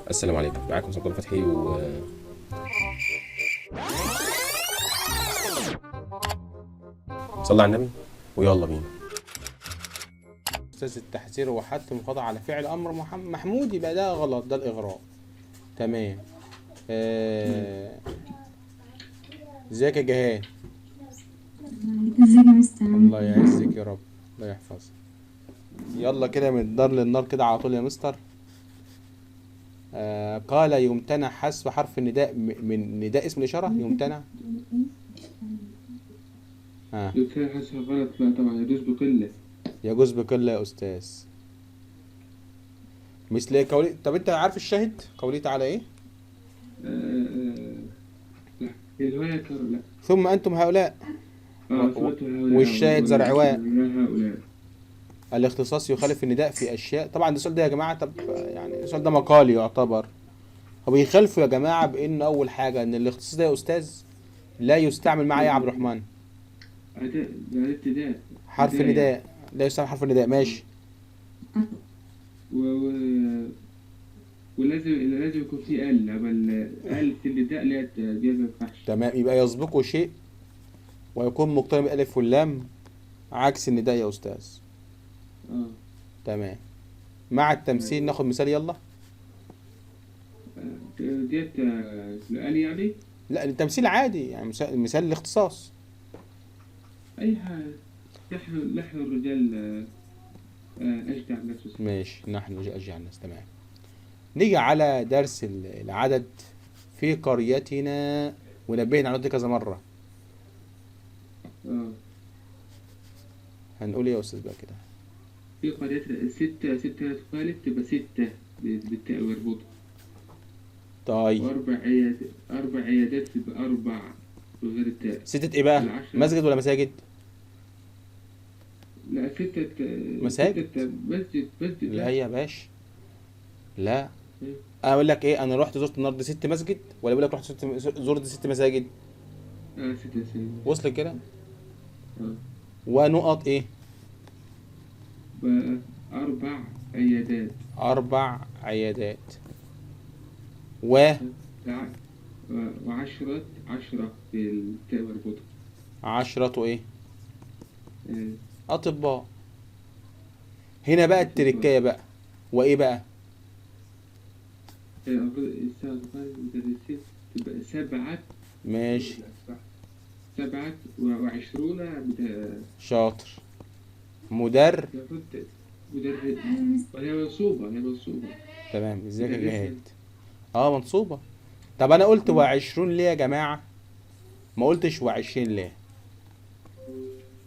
السلام عليكم، معاكم سلطان فتحي و صلى على النبي ويلا بينا. استاذ التحذير وحث مقاطعة على فعل امر محمود، يبقى ده غلط، ده الاغراء. تمام. ازيك يا جهاد؟ ازيك يا مستر؟ الله يعزك يا رب، الله يحفظك. يلا كده من الدار للنار كده على طول يا مستر. قال يمتنع حذف حرف النداء من نداء اسم الإشارة. يمتنع. يمتنع حذف غلط. لا طبعا يجوز بقلة. يجوز بقلة يا أستاذ. مثل إيه قولي؟ طب أنت عارف الشاهد قولي تعالى إيه؟ لا الهواية لا. ثم أنتم هؤلاء. ثم هؤلاء. والشاهد زرعواء. هؤلاء. الاختصاص يخالف النداء في أشياء. طبعا ده السؤال ده يا جماعة، طب يعني السؤال ده مقالي يعتبر. هو بيخالفوا يا جماعة بإن أول حاجة إن الاختصاص ده يا أستاذ لا يستعمل مع إيه يا عبد الرحمن؟ أداء ابتداء. حرف نداء النداء لا يستعمل حرف النداء، ماشي. ولازم لازم يكون في ال، أما ال في النداء لا دي ما ينفعش. تمام، يبقى يسبقه شيء ويكون مقترن بالألف واللام عكس النداء يا أستاذ. تمام. مع التمثيل ناخد مثال يلا. ديت الآل يعني؟ لا التمثيل عادي يعني مثال الاختصاص. أي حاجة. نحن الرجال أجدع الناس. ماشي، نحن أجدع الناس. تمام. نيجي على درس العدد في قريتنا، ونبهنا على كذا مرة. هنقول إيه يا أستاذ بقى كده؟ في قريتنا ستة تخالف تبقى 6 بالتاء مربوطة. طيب. أربع عيادات تبقى 4 بغير التاء. 6 إيه بقى؟ العشرة. مسجد ولا مساجد؟ لا، 6 مساجد. 6 مسجد. لا يا باشا، لا. إيه؟ أنا أقول لك إيه، أنا رحت زرت النهارده 6 مسجد، ولا بقول لك رحت زرت 6 مساجد؟ 6 مساجد. وصل كده؟ ونقط إيه؟ 4 عيادات. 4 عيادات. و وعشرة، 10 بالتاء مربوطة. 10 إيه؟ أطباء. هنا بقى التركاية بقى. وإيه بقى؟ المفروض تبقى 7. ماشي. 27 شاطر. مدرب. المفروض مدرب. وهي منصوبة، هي منصوبة. تمام. ازيك يا مدرسة. جهاد؟ منصوبة. طب أنا قلت 20 ليه يا جماعة؟ ما قلتش 20 ليه؟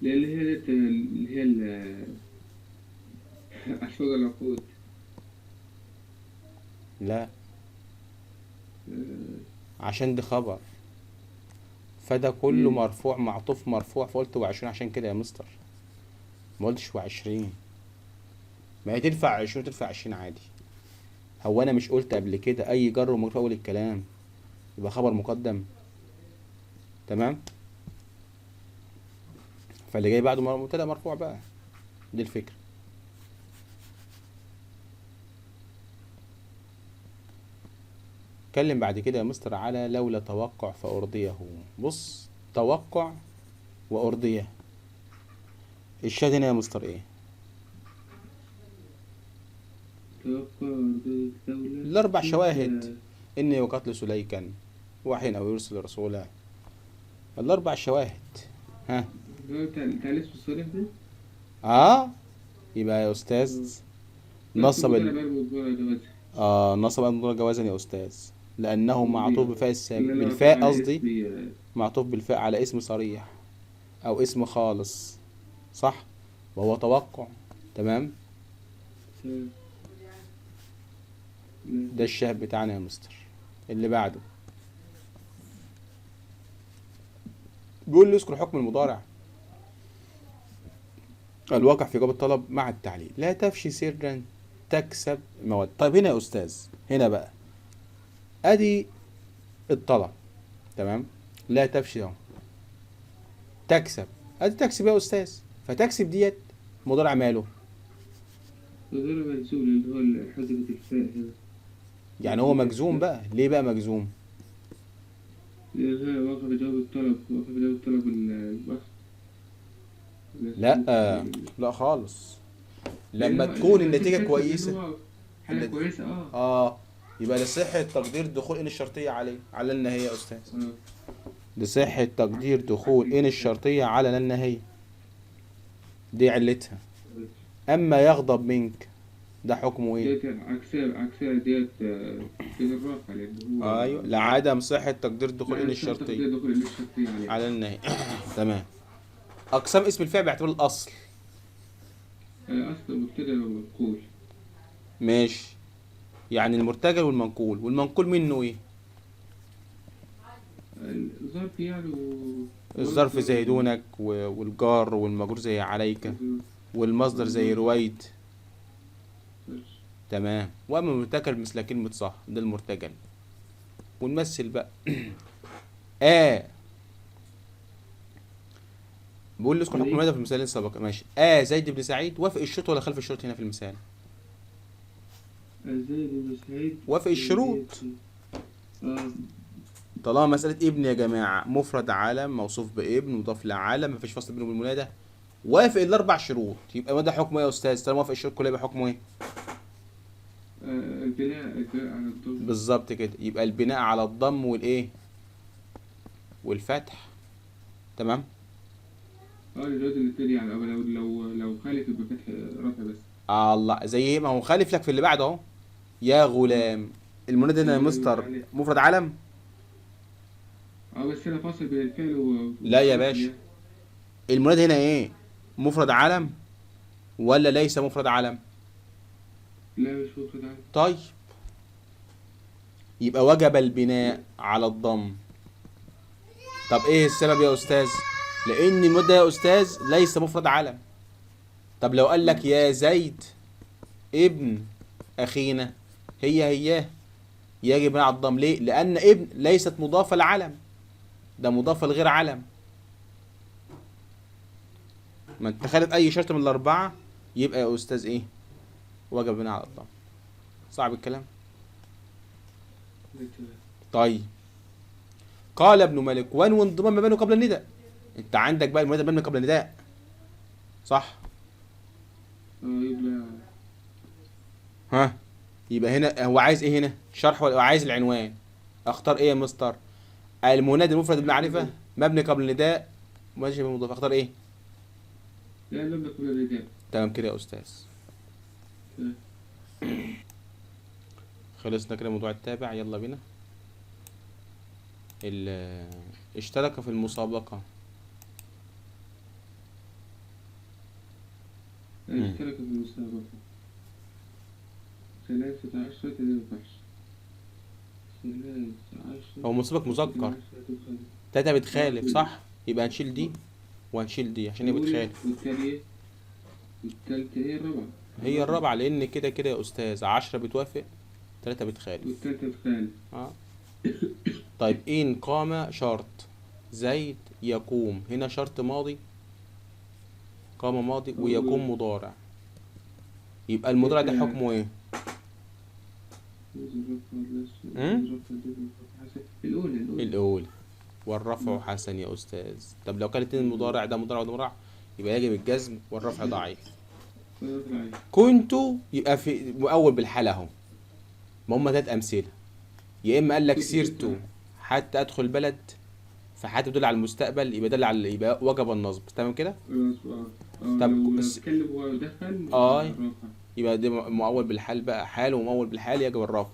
لأن هي ديت اللي هي ألفاظ العقود. لا. عشان دي خبر، فده كله مرفوع معطوف مرفوع، فقلت 20 عشان كده يا مستر، ما قلتش 20. ما هي تنفع 20 وتنفع 20 عادي. هو أنا مش قلت قبل كده أي جر ومجرور في أول الكلام يبقى خبر مقدم؟ تمام. فاللي جاي بعده مبتدأ مرفوع بقى، دي الفكرة. اتكلم بعد كده يا مستر على لولا توقع فأرضيه. بص، توقع وأرضيه. الشاهد هنا يا مستر إيه؟ توقع وأرضية دولة. الأربع شواهد، إني وقتل سليكا وحين أو يرسل رسولا. الأربع شواهد. ها؟ هو بتاع الاسم الصريح ده؟ يبقى يا أستاذ نصب المضارع جوازا. نصب المضارع جوازا يا أستاذ، لأنه معطوف بفاء السابق، لا، لا، بالفاء على قصدي، اسم، معطوف بالفاء على اسم صريح أو اسم خالص، صح؟ وهو توقع. تمام؟ ده الشاهد بتاعنا يا مستر. اللي بعده بيقول لي اذكر حكم المضارع الواقع في جواب الطلب مع التعليل. لا تفشي سرا تكسب مواد. طيب هنا يا أستاذ، هنا بقى أدي الطلب، تمام؟ لا تفشي أهو، تكسب، أدي تكسب يا أستاذ. فتكسب ديت مضارع ماله؟ مضارع منسوب اللي هو حذفت الفاء هنا. يعني هو مجزوم بقى. ليه بقى مجزوم؟ لأن هي واقفة بجواب الطلب، واقفة بجواب الطلب البحث. لا لا خالص. لأن لما هو تكون لما في النتيجة كسر لأن كويسة. هو حاجة كويسة. اه. يبقى لصحة تقدير دخول إن الشرطية عليه على النهاية يا أستاذ. اه. لصحة تقدير دخول إن الشرطية على النهاية، دي علتها. أما يغضب منك ده حكمه إيه؟ ديت عكسها، عكسها ديت ديت الرافع لأن هو. أيوه، لعدم صحة تقدير دخول إن لا الشرطية تقدير دخول إن الشرطية عليه. على النهاية. تمام. أقسام اسم الفعل باعتبار الأصل. أصل مبتدأ ومنقول. ماشي، يعني المرتجل والمنقول، والمنقول منه إيه؟ الظرف يعني الظرف زي دونك والجار والمجرور زي عليك، والمصدر زي رويد. تمام. واما المرتجل مثل كلمة صح، ده المرتجل. ونمثل بقى. بيقول لي اذكر حكم المادة في المثال السابق. ماشي. زيد بن سعيد وافق الشروط ولا خلف الشروط هنا في المثال؟ زيد بن سعيد وافق الشروط. اه. طالما مسألة ابن يا جماعة، مفرد علم موصوف بابن مضاف لعلم، مفيش فصل بينه وبين المنادى، وافق الأربع شروط، يبقى ما ده حكمه إيه يا أستاذ؟ طالما وافق الشروط كلها يبقى حكمه إيه؟ البناء على الضم. بالظبط كده، يبقى البناء على الضم والإيه؟ والفتح. تمام؟ الجواز الاثنين يعني، أو لو خالف يبقى فتح رفع بس. الله، زي إيه؟ ما هو خالف لك في اللي بعده أهو. يا غلام، المنادى هنا يا مستر مفرد علم؟ بس هنا فاصل بين الفعل لا يا باشا، المنادى هنا ايه؟ مفرد علم ولا ليس مفرد علم؟ لا مش مفرد علم. طيب يبقى وجب البناء على الضم. طب ايه السبب يا استاذ؟ لان المنادى يا استاذ ليس مفرد علم. طب لو قال لك يا زيد ابن اخينا، هي هياه يجب بناء على الضم. ليه؟ لان ابن ليست مضافه لعلم، ده مضافه لغير علم. ما انت خالف اي شرط من الاربعه يبقى يا استاذ ايه؟ وجب بناء على الضم. صعب الكلام؟ طيب قال ابن مالك وانو انضمام مباني قبل النداء. انت عندك بقى المنادى مبني قبل النداء، صح؟ يبقى ها، يبقى هنا هو عايز ايه هنا؟ شرح ولا عايز العنوان؟ اختار ايه يا مستر؟ المنادي المفرد بالمعرفه مبني قبل النداء ماشي بالمضاف، اختار ايه؟ لا مبني قبل النداء. تمام كده يا استاذ. خلصنا كده موضوع التابع. يلا بينا. اشترك في المسابقة. اشترك في المسابقة 13 ده ما ينفعش. 13 هو مسابق مذكر، 3 بتخالف صح؟ يبقى هنشيل دي وهنشيل دي عشان هي بتخالف. والتانية والتالتة هي الرابعة. هي الرابعة، لأن كده كده يا أستاذ 10 بتوافق، 3 بتخالف. والتالتة بتخالف. طيب إن قام شرط، زيد يقوم، هنا شرط ماضي، قام ماضي ويقوم مضارع، يبقى المضارع ده حكمه إيه؟ الأولى. الأولى والرفع حسن يا أستاذ. طب لو كانت المضارع ده مضارع وده مضارع يبقى يجب الجزم والرفع ضعيف. كنت يبقى في مؤول بالحالة أهو. ما هم تلات أمثلة، يا إما قال لك سيرته حتى أدخل البلد، فحتى تدل على المستقبل يبقى دل على يبقى وجب النصب. تمام كده؟ طب لو اتكلم ودخل يبقى ده مؤول بالحال بقى، حال ومؤول بالحال يجب الرفع.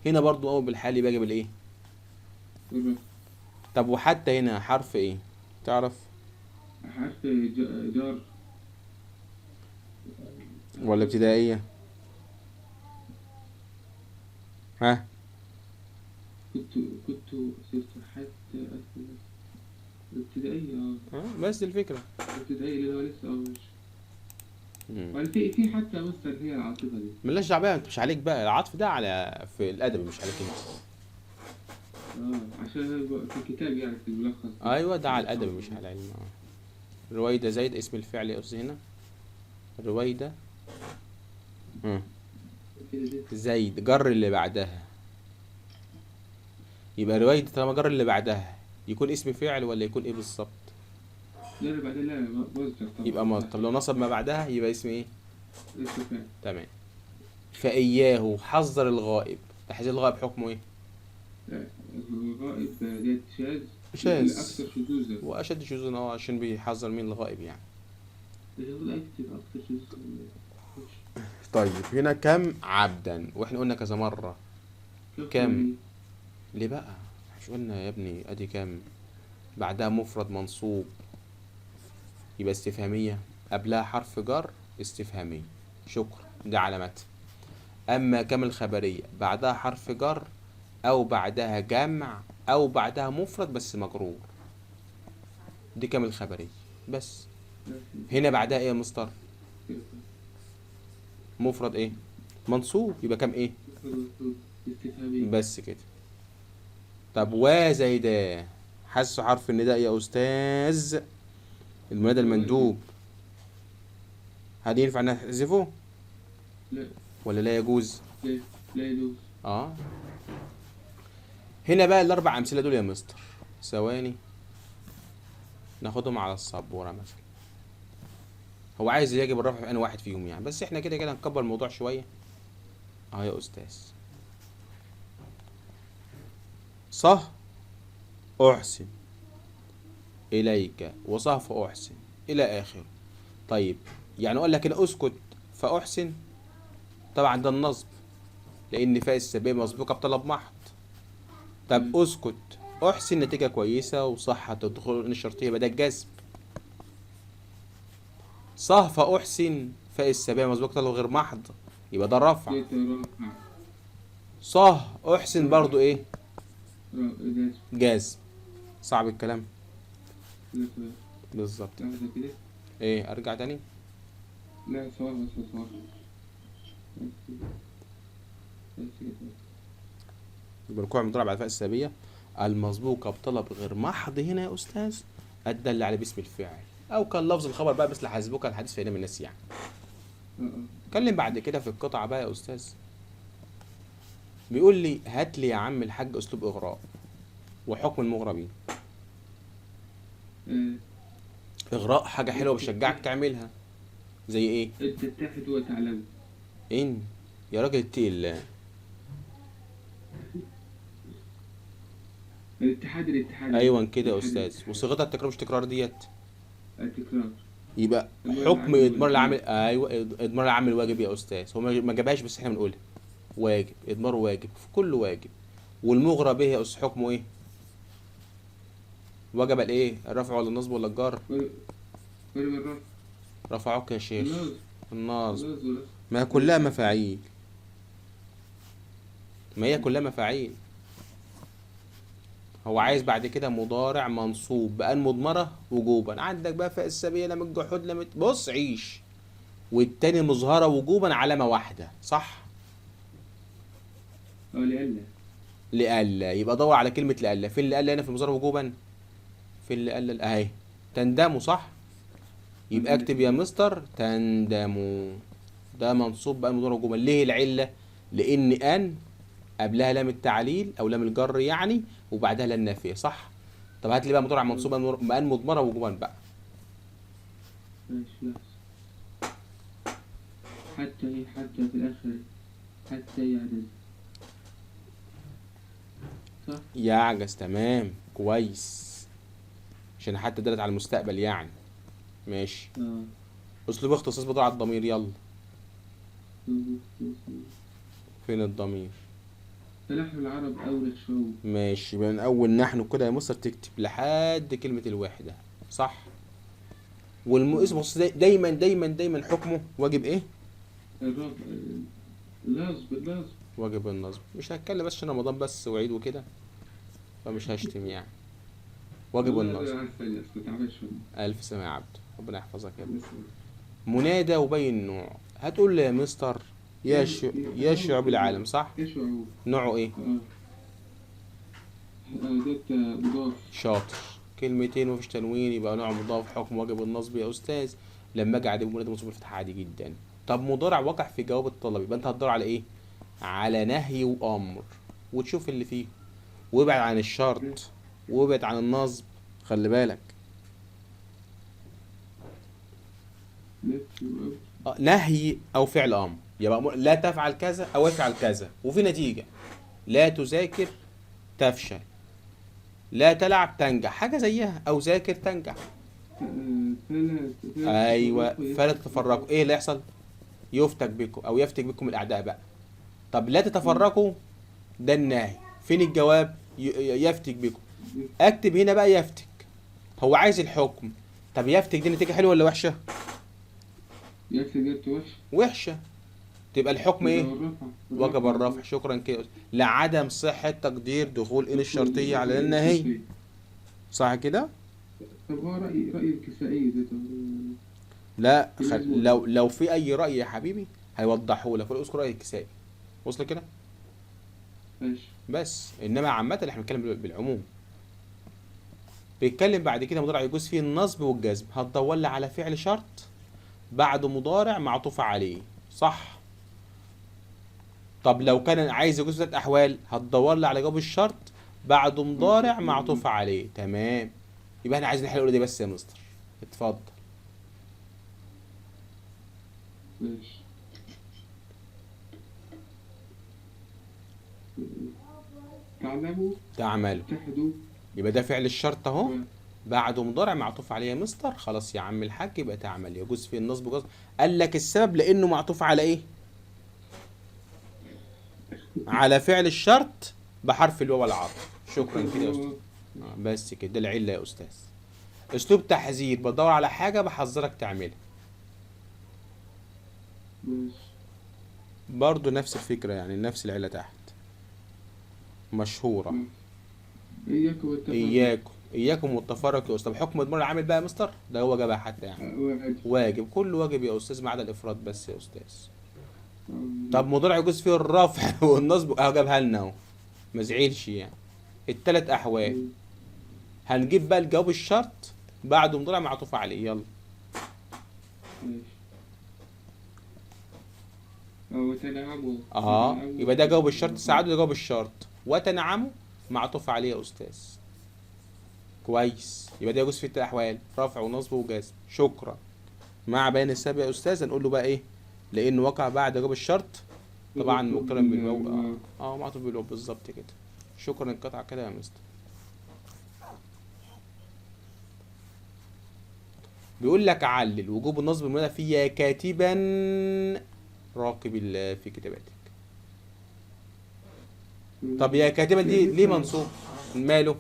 هنا برضو مؤول بالحال يبقى يجب الايه؟ طب وحتى هنا حرف ايه؟ تعرف؟ حرف جار ولا ابتدائية؟ ها؟ كنت سرت حتى أدخل ابتدائية. بس دي الفكرة. ابتدائية اللي هو لسه مش في حتى بس اللي هي العاطفة دي. مالناش دعوة بقى، انت مش عليك بقى العاطف ده على في الأدب مش عليك انت. عشان في الكتاب يعني في الملخص. ايوه ده على الأدب مش على العلم. رويدة زيد اسم الفعل يا أستاذ هنا. رويدة زيد جر اللي بعدها يبقى رويد طالما جر اللي بعدها يكون اسم فعل ولا يكون ايه بالظبط؟ لا اللي بعدها لا مصدر طبعا. يبقى مصدر. طب لو نصب ما بعدها يبقى اسم ايه؟ اسم فعل. تمام. فإياه حذر الغائب، تحذير الغائب حكمه ايه؟ لا، الغائب ديت شاذ. شاذ. أكثر شذوذا. واشد شذوذا، عشان بيحذر مين؟ الغائب يعني. الغائب أكثر شذوذا. طيب هنا كم عبدا، واحنا قلنا كذا مرة كم؟ ليه بقى؟ مش قلنا يا ابني ادي كم بعدها مفرد منصوب يبقى استفهامية، قبلها حرف جر استفهامية، شكرا، ده علامتها. اما كم الخبرية بعدها حرف جر او بعدها جمع او بعدها مفرد بس مجرور، دي كم الخبرية بس. هنا بعدها ايه يا مستر؟ مفرد ايه؟ منصوب، يبقى كم ايه؟ استفهامية. بس كده. طب وزيدا حس حرف النداء يا استاذ، المنادى المندوب، هل ينفع نحذفه؟ لا. ولا لا يجوز؟ لا، لا يجوز. هنا بقى الاربع امثله دول يا مستر، ثواني ناخدهم على السبوره مثلا. هو عايز يجب الرفع في انهي واحد فيهم يعني، بس احنا كده كده هنكبر الموضوع شويه. يا استاذ، صه احسن اليك وصه فاحسن الى اخره. طيب يعني اقول لك هنا اسكت فاحسن، طبعا ده النصب لان فاء السبيه مسبوقه بطلب محض. طب اسكت احسن نتيجه كويسه وصحه تدخل الشرطيه، يبقى ده الجذب. صه فاحسن فاء السبيه مسبوقه بطلب غير محض، يبقى ده الرفع. صه احسن برضو ايه؟ جاز. صعب الكلام بالظبط. ايه ارجع تاني؟ لا صور بس صور بس كده. يبقى الكوع المضارع بعد فاء السبيه المسبوقه بطلب غير محض هنا يا استاذ الدل على باسم الفاعل او كان لفظ الخبر بقى مثل حسبك الحديث فإن من الناس يعني. اتكلم بعد كده في القطعه بقى يا استاذ، بيقول لي هات لي يا عم الحاج اسلوب اغراء وحكم المغربين. اغراء حاجه حلوه بشجعك تعملها، زي ايه؟ انت تتحد وتعلم. ان يا راجل اتقي الله. الاتحاد الاتحاد. ايوه كده يا استاذ. وصيغتها التكرار مش تكرار ديت؟ التكرار. يبقى حكم اضمار العامل. ايوه اضمار العامل واجب يا استاذ، هو ما جابهاش بس احنا بنقولها واجب، اضمار واجب في كل واجب. والمغرى به يا استاذ حكمه ايه؟ وجب الايه؟ الرفع ولا النصب ولا الجر؟ واجب الرفع. رفعوك يا شيخ. النصب. النصب. ما هي كلها مفاعيل، ما هي كلها مفاعيل. هو عايز بعد كده مضارع منصوب بأن مضمرة وجوبا، عندك بقى فاء السبيل لم الجحود لم بص عيش، والتاني مظهرة وجوبا علامة واحدة، صح؟ لألا. لألا، يبقى دور على كلمة لألا، فين لألا هنا في المظهر وجوبا؟ فين لألا؟ أهي تندموا، صح؟ يبقى اكتب يا مستر تندموا، ده منصوب بأن مضمرة وجوبا. ليه العلة؟ لأن أن قبلها لام التعليل او لام الجر يعني، وبعدها لام النافيه، صح؟ طب هات لي بقى مضارع منصوب بأن مضمره وجوبا بقى. ماشي لحظه. حتى ايه؟ حتى في الاخر حتى يعجز، صح؟ يعجز، تمام كويس، عشان حتى دلت على المستقبل يعني. ماشي. اسلوب اختصاص بضاعة الضمير، يلا. فين الضمير؟ فنحن العرب أولى الشعوب. ماشي، من أول نحن كده يا مستر تكتب لحد كلمة الوحدة، صح؟ والاسم المخصوص دايما دايما دايما حكمه واجب إيه؟ الرفع. النصب. النصب. واجب النصب. مش هتكلم بس عشان رمضان بس وعيد وكده، فمش هشتم يعني. واجب النصب. ألف سلامة يا عبد، ربنا يحفظك يا ابني. منادى وبين نوع، هتقول لي يا مستر يا شعوب العالم، صح؟ يا شعوب. نوعه ايه؟ ديت مضاف. شاطر، كلمتين ومفيش تنوين يبقى نوع مضاف، حكم واجب النصب يا استاذ. لما اجي اعرب منادى منصوب بالفتحه عادي جدا. طب مضارع وقع في جواب الطلب، يبقى انت هتدور على ايه؟ على نهي وامر وتشوف اللي فيه. وابعد عن الشرط وابعد عن النصب، خلي بالك. نهي او فعل امر، يبقى لا تفعل كذا او افعل كذا وفي نتيجة. لا تذاكر تفشل، لا تلعب تنجح، حاجة زيها، او ذاكر تنجح. ايوه، فلا تتفرقوا، ايه اللي يحصل؟ يفتك بكم او يفتك بكم الاعداء بقى. طب لا تتفرقوا، ده النهي، فين الجواب؟ يفتك بكم. اكتب هنا بقى يفتك، هو عايز الحكم. طب يفتك دي نتيجة حلوة ولا وحشة؟ يفتك دي وحشة. وحشة، تبقى الحكم ايه؟ وجب الرفع. شكرا كده، لعدم صحة تقدير دخول ان الشرطية على النهي، صح كده؟ طب هو رأي الكسائي ده؟ لا لو في اي رأي يا حبيبي هيوضحه لك، ولا اذكر رأي الكسائي. وصل كده؟ ماشي. بس انما عامة احنا بنتكلم بالعموم. بيتكلم بعد كده مضارع يجوز فيه النصب والجزم، هتدور لي على فعل شرط بعد مضارع معطوف عليه، صح؟ طب لو كان عايز يجوز ثلاث احوال هتدور لي على جواب الشرط بعد مضارع معطوف عليه، تمام. يبقى احنا عايزين نحل الأولى دي بس يا مستر، اتفضل. ماشي. تعلموا، تعملوا، اتحدوا، يبقى ده فعل الشرط اهو بعده مضارع معطوف عليه يا مستر. خلاص يا عم الحاج، يبقى تعمل يجوز فيه النصب والجزم. قال لك السبب لانه معطوف على ايه؟ على فعل الشرط بحرف الواو والعطف. شكرا كده يا استاذ. بس كده، ده العلة يا استاذ. اسلوب تحذير، بدور على حاجة بحذرك تعملها. برضو نفس الفكرة، يعني نفس العلة تحت مشهورة. اياكم والتفرق. اياكم والتفرق يا استاذ. طب حكم اضمار العامل بقى يا مستر، ده هو جابها حتى يعني واجب، كله واجب يا استاذ ما عدا الافراد بس يا استاذ. طب مضارع يجوز فيه الرفع والنصب، اهو جابها لنا اهو، ما زعلش يعني. الثلاث احوال. هنجيب بقى الجواب الشرط بعده مضارع معطوف عليه، يلا. وتنعموا. يبقى ده جواب الشرط ساعده، ده جواب الشرط وتنعموا معطوف عليه يا استاذ. كويس، يبقى ده يجوز في الثلاث احوال، رفع ونصب وجزم. شكرا. مع بيان السبب يا استاذ هنقول له بقى ايه؟ لانه وقع بعد جواب الشرط طبعا مقترن بالواو، معطوف بالواو بالظبط كده. شكرا، القطعة كده يا مستر. بيقول لك علل وجوب النصب المنادى فيه يا كاتبا راقب في كتاباتك. طب يا كاتبا دي ليه منصوب؟ ماله؟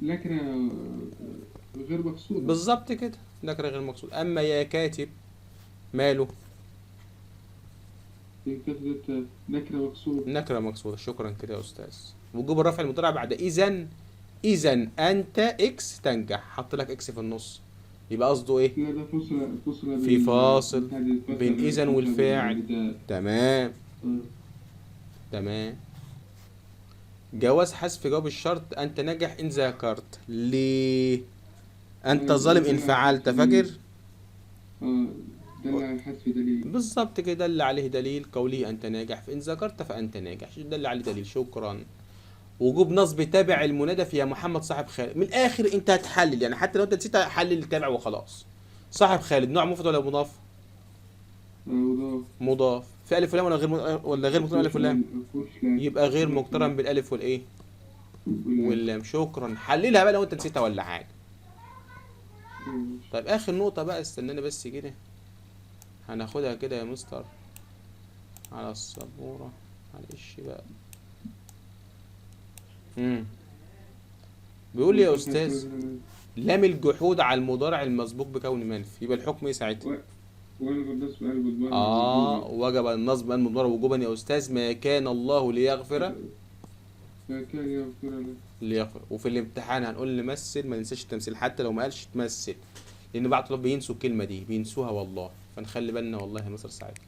نكرة غير مقصودة. بالظبط كده، نكرة غير مقصودة. أما يا كاتب ماله؟ نكرة مقصودة. نكرة مقصودة. شكرا كده يا أستاذ. وجوب الرفع المضارع بعد إذا، إذا أنت X تنجح، حط لك X في النص، يبقى قصده إيه؟ لا ده فاصل في فاصل بين إذا والفاعل. تمام تمام. جواز حذف جواب الشرط أنت ناجح إن ذاكرت. ليه؟ أنت ظالم إن فعلت، فاكر؟ دل على الحذف دليل. بالظبط كده، دل عليه دليل قوله أنت ناجح، فإن ذكرت فأنت ناجح، دل عليه دليل. شكرا. وجوب نصب تابع المنادى في يا محمد صاحب خالد. من الآخر أنت هتحلل، يعني حتى لو أنت نسيت حلل التابع وخلاص. صاحب خالد نوع مفرد ولا مضاف؟ مضاف. مضاف. في ألف ولام ولا غير مقترن بالألف واللام؟ يبقى غير مقترن بالألف والإيه؟ واللام. شكرا. حللها بقى لو أنت نسيتها ولا حاجة. طيب آخر نقطة بقى، استناني بس كده، هناخدها كده يا مستر على السبورة، معلش بقى. بيقول لي يا أستاذ لام الجحود على المضارع المسبوق بكون منفي، يبقى الحكم إيه ساعتها؟ وجب النصب المضمار. وجب النصب المضمار وجوبا يا أستاذ، ما كان الله ليغفر، ما كان يغفر له ليغفر. وفي الامتحان هنقول نمثل، ما ننساش التمثيل، حتى لو ما قالش تمثل، لأن بعض الطلاب بينسوا الكلمة دي، بينسوها والله، فنخلي بالنا والله يا مستر ساعتها.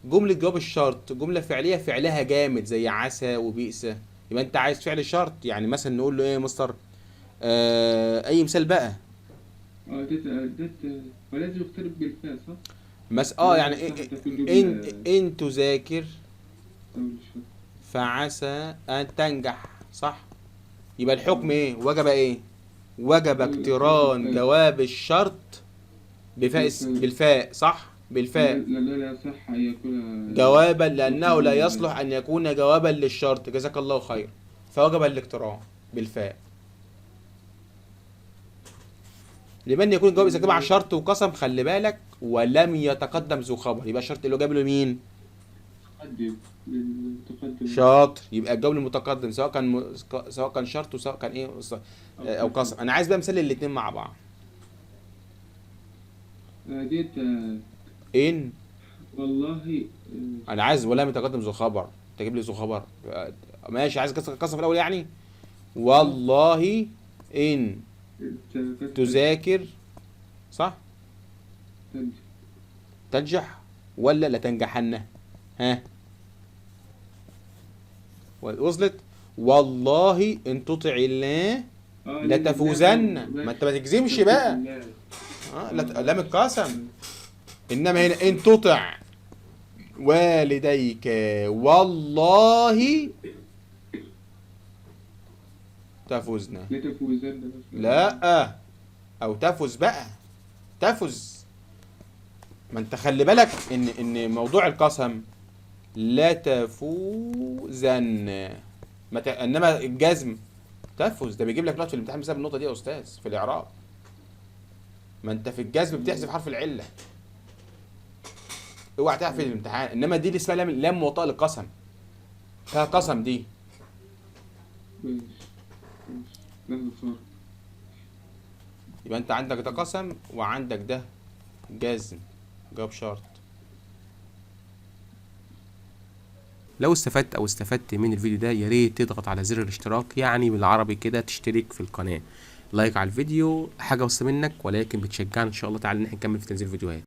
جملة جواب الشرط جملة فعلية فعلها جامد زي عسى وبئس، يبقى أنت عايز فعل شرط، يعني مثلا نقول له إيه يا مستر؟ أي مثال بقى؟ ده ولازم يقترب بالفاء صح؟ بس يعني إيه إن تذاكر فعسى أن تنجح. صح. يبقى الحكم ايه؟ وجب ايه؟ وجب اقتران جواب الشرط بفاء، بالفاء، صح؟ بالفاء. لا لا لا يصح أن يكون جوابا، لأنه لا يصلح أن يكون جوابا للشرط. جزاك الله خير. فوجب الاقتران بالفاء لمن يكون الجواب إذا جمع شرط وقسم، خلي بالك، ولم يتقدم ذو خبر. يبقى الشرط اللي هو جاب له مين؟ متقدم، للمتقدم. شاطر. يبقى الجواب المتقدم سواء كان سواء كان شرط وسواء كان ايه او قسم. انا عايز بقى مثال الاثنين مع بعض. ديت ان والله انا عايز ولم يتقدم ذو خبر، تجيب لي ذو خبر. ماشي، عايز قسم في الاول يعني. والله ان تذاكر، صح؟ تنجح ولا لا تنجحن؟ ها وصلت؟ والله ان تطع الله لتفوزن. ما انت ما تجزمش بقى. لا لام القسم. انما هنا ان تطع والديك والله تفوزنا. لتفوزن. لا، او تفز بقى، تفز. ما انت خلي بالك ان موضوع القسم لا تفوزن، ما انما الجزم تفز. ده بيجيب لك نقط في الامتحان بسبب النقطة دي يا استاذ في الاعراب. ما انت في الجزم بتحذف حرف العلة، اوعى تحذف في الامتحان. انما دي اللي اسمها لام، لام وطاء القسم، فيها قسم دي. ماشي ماشي. يبقى انت عندك ده قسم وعندك ده جزم، جواب شرط. لو استفدت او استفدت من الفيديو ده يا ريت تضغط على زر الاشتراك، يعني بالعربي كده تشترك في القناة، لايك على الفيديو، حاجة بس منك ولكن بتشجعنا ان شاء الله تعالى ان احنا نكمل في تنزيل فيديوهات.